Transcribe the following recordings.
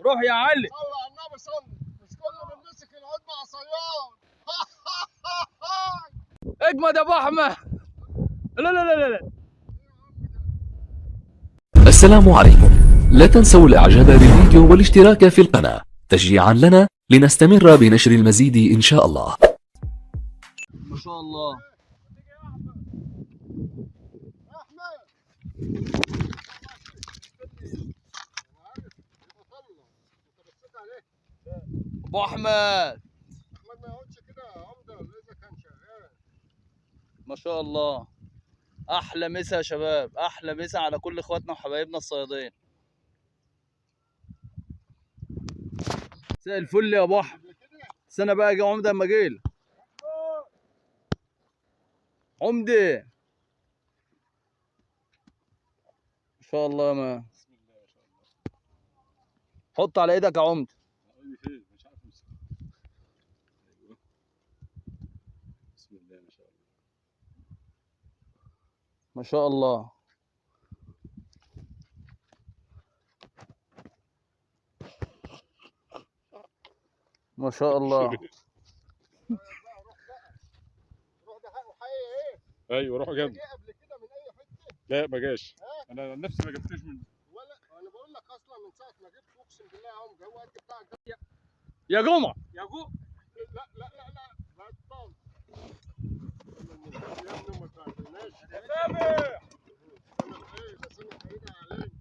روح يا علي. صلى على النبي صلي، مش كل من مسك العود مع صياد. اجمد يا ابو احمد. لا لا لا لا. السلام عليكم، لا تنسوا الاعجاب بالفيديو والاشتراك في القناة تشجيعا لنا لنستمر بنشر المزيد ان شاء الله. ما شاء الله. احمد ابو احمد. احمد ما يقعدش كده يا عمده اذا كان شغال. ما شاء الله، احلى مسا يا شباب، احلى مسا على كل اخواتنا وحبايبنا الصيادين. مساء الفل يا ابو احمد. استنى بقى يا عمده اما جيل عمده. ما شاء الله. ما بسم الله ما شاء الله. حط على ايدك يا عمده. مش عارف امسك. ايوه بسم الله ما شاء الله. ما شاء الله. ما شاء الله. روح ده حقه حقيقي. ايه؟ ايوه روح جنب. جه قبل كده من اي حتة؟ لا ما جاش. انا نفسي ما جبتوش من ولا انا بقول لك اصلا من ساعة ما جبت اقسم بالله يا عمده هو قد بتاعك ده. يا جمعه يا جو. لا لا لا لا بطل يا ابني ما تعبناش يا سامح. ايه بس انا بعيد عليك.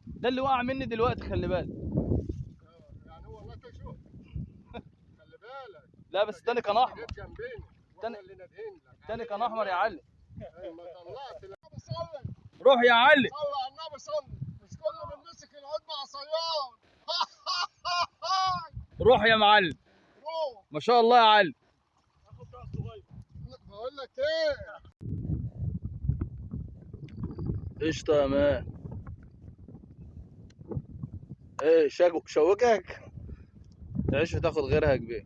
ده اللي وقع مني دلوقتي، خلي بالك. يعني هو نتشه. خلي بالك. لا بس التاني كان احمر. التاني كان احمر يا علي. ما طلعت. صلي روح يا علي. صلى على النبي صلي، مش كل من مسك العود مع صياد. روح يا معلم. روح. ما شاء الله يا علي. بقول لك ايه؟ قشطه يا مان. ايه شوكك؟ تعيش وتاخد غيرها يا كبير.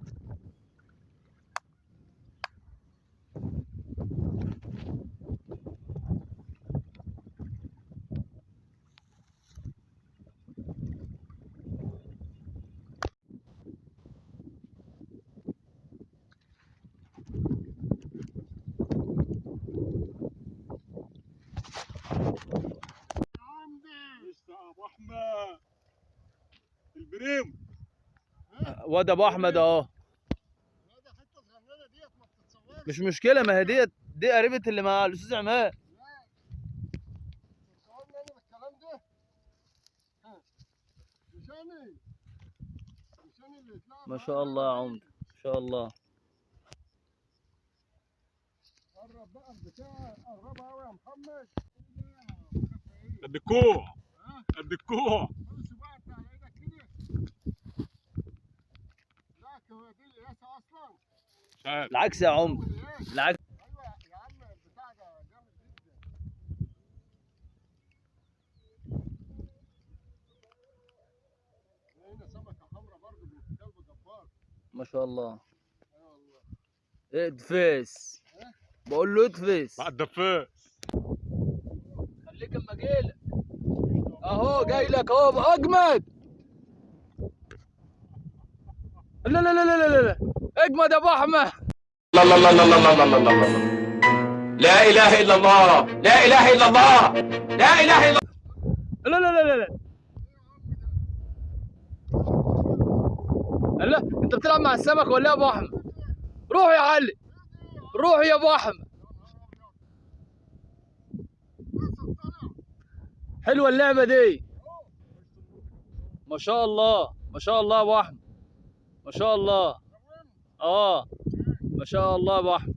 قشطه يا ابو احمد. البريم واد ابو احمد اهو. لا ده حتة صغننه ديت ما بتتصورش. مش مشكلة، ما هي ديت دي قريبه اللي مع الاستاذ عماد. لا تصورني انا بالكلام ده؟ مش انا، مش انا اللي اتلعب. ما شاء الله يا عمده، ما شاء الله. قرب بقى البتاع، قربها قوي يا محمد. قد الكوع، قد الكوع. بص بقى انت على ايدك كده. لا هو دي القياسه اصلا. مش عارف. العكس يا عمده، العكس. ايوه يا عم البتاع ده جامد جدا. لقينا سمكة حمراء برضه بنت كلب جبار. ما شاء الله. ايوه والله. ادفس، بقول له ادفس. مع الدفاس. خليك اما جيلك اهو، جاي لك اهو اجمد. لا لا لا لا لا لا، اجمد يا ابو احمد. لا لا لا لا لا لا لا لا لا، لا اله الا الله، لا اله الا الله، لا اله الا لا لا لا لا لا لا، انت بتلعب مع السمك ولا يا ابو احمد؟ روح يا علي، روح يا ابو احمد. حلوة اللعبة دي. ما شاء الله، ما شاء الله يا ابو احمد، ما شاء الله. ما شاء الله يا ابو احمد.